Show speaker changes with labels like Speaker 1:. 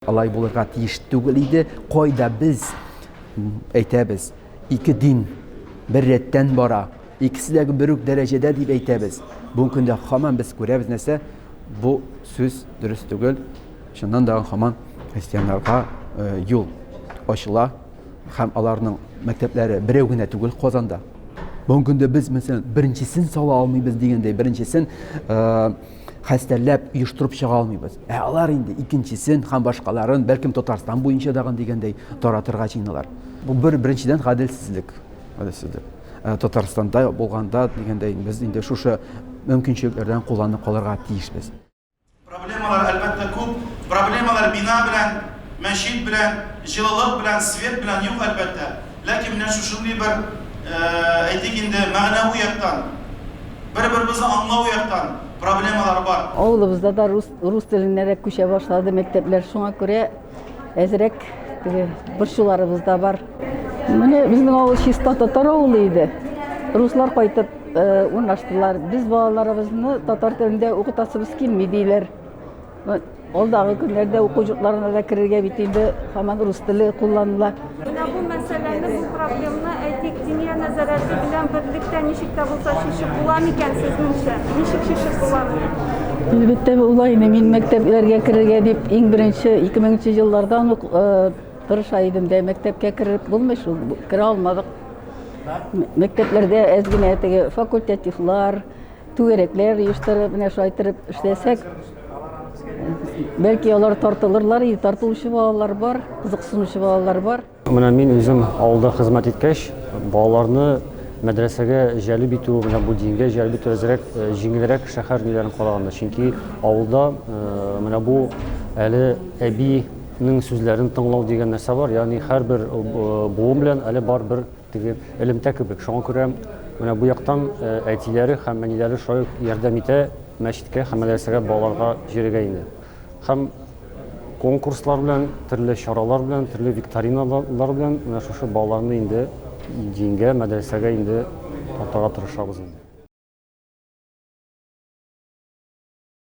Speaker 1: Алай булырга тиеш түгел иде. Кайда без әйтәбез, ике дин бер рәттән бара, икесе дә бер үк дәрәҗәдә дип әйтәбез. Бүгенге көндә һаман без күрәбез нәрсә, бу сүз дөрес түгел. Чыннан да һаман христианнарга э, юл ачыла һәм аларның мәктәпләре берәү генә түгел Казанда. Бүгенге көндә без мәсәлән беренчесен сала алмыйбыз дигәндәй, беренчесен э, хәстәрләп, оештырып чыга алмыйбыз. Ә алар инде икенчесен һәм башкаларын, бәлкем Татарстан буенча дагын дигәндәй, таратырга җыеналар. Бу бер беренчедән гаделсезлек. Гаделсезлек. Ә, Татарстанда булганда дигәндәй, без инде шушы мөмкинчелекләрдән кулланып калырга тиешбез.
Speaker 2: Проблемалар, әлбәттә, күп. Проблемалар бина белән, мәчет белән, җылылык белән, свет белән юк, әлбәттә. Ләкин менә шушындый бер, әйтик инде, мәгънәви яктан, бер-беребезне аңлау яктан проблемалар бар.
Speaker 3: Авылыбызда да рус, рус теленәрәк күчә башлады мәктәпләр. Шуңа күрә әзрәк теге борчуларыбыз да бар. Менә безнең авыл чиста татар авылы иде. Руслар кайтып э, урнаштылар. Без балаларыбызны татар телендә укытасыбыз килми диләр. Алдагы көннәрдә уку йортларына да керергә бит инде һаман рус теле кулланыла.
Speaker 4: Менә бу мәсьәләне, бу проблемны, әйтик, Диния нәзарәте белән берлектә ничек тә булса чишеп була микән сезнеңчә? Ничек чишеп була моны?
Speaker 3: Әлбәттә, була инде. Мин мәктәпләргә керергә дип иң беренче 2000 нче еллардан ук тырыша идем дә, мәктәпкә кереп булмый шул, керә алмадык. Мәктәпләрдә әз генә теге факультативлар, Түгәрәкләр оештырып, менә шулай иттереп эшләсәк, бәлки алар тартылырлар иде. Тартылучы балалар бар, кызыксынучы балалар бар.
Speaker 5: Менә мин үзем авылда хезмәт иткәч, балаларны мәдрәсәгә җәлеп итү, менә бу дингә җәлеп итү әзрәк э, җиңелрәк шәһәр ниләрен караганда. Чөнки авылда э, менә бу әле әбинең сүзләрен тыңлау дигән нәрсә бар. Ягъни һәрбер э, буын белән әле бар бер Теге элемтә кебек. Шуңа күрә менә бу яктан әтиләре һәм әниләре шулай ук ярдәм итә мәчеткә һәм мәдрәсәгә балаларга йөрергә инде. Һәм конкурслар белән, төрле чаралар белән, төрле викториналар белән менә шушы балаларны инде дингә, мәдрәсәгә инде тартырга тырышабыз инде.